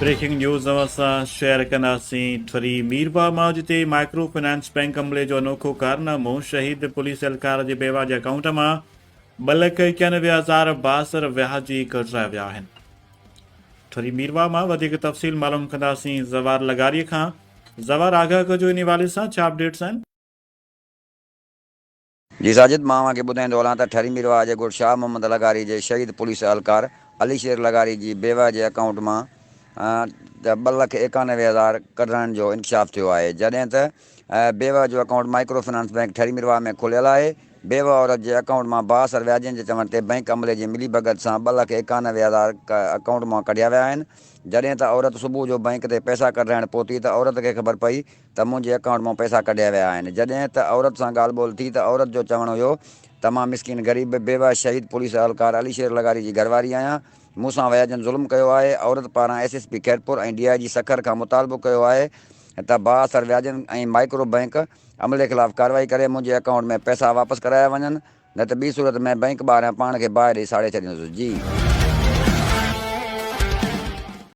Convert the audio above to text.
Breaking news اوهان سان share ڪنداسين ٺري ميرواهه مان جتي مائڪرو فنانس بئنڪ عملي جو انوکو ڪارنامو شهيد پوليس اهلڪار جي بيواهه جي اڪائونٽ مان 2,91,000 بااثر وياجي ڪڍرايا ويا آهن. ٺري ميرواهه مان وڌيڪ تفصيل معلوم ڪنداسين زوار لغاري کان. زوار آگاهه ڪجو انهي حوالي سان ڇا اپڊيٽس آهن؟ جي ساجد مان اوهان کي ٻڌائيندو هلان ته ٺري ميرواهه جي ڳوٺ شاهه محمد لغاري جي شهيد پوليس اهلڪار علي شير لغاري جي بيوه جي اڪائونٽ مان 2,91,000 ڪڍرائڻ جو انڪشاف ٿيو آهي جڏهن ته بيوه جو account micro finance bank Thari Mirwah ۾ کليل آهي بيوه عورت جي اڪائونٽ مان بااثر وياجين جي چوڻ تي بئنڪ عملي جي ملي ڀڳت سان 2,91,000 اڪائونٽ مان ڪڍيا ويا آهن جڏهن ته عورت صبح جو بئنڪ تي پئسا ڪڍرائڻ پهتي ته عورت کي خبر پئي ته منهنجي اڪائونٽ مان پئسا ڪڍيا ويا آهن. جڏهن ته عورت سان ڳالهه ٻولهه ٿي ته عورت جو چوڻ هيو ته مان مسڪين غريب بيوه شهيد پوليس اهلڪار علي شير لغاري جي گهرواري آهيان، مون سان وياجن ظلم ڪيو آهي. عورت پاران S S P Khairpur ۽ D I جي سکر کان مطالبو ڪيو آهي ته بااثر وياجن ۽ مائڪرو بئنڪ عملي خلاف ڪارروائي ڪري منهنجي اڪائونٽ ۾ پئسا واپس ڪرايا وڃن نه ته ٻي صورت ۾ بئنڪ ٻاهريان پاڻ کي باهه ڏئي ساڙي ڇڏيندس. جي.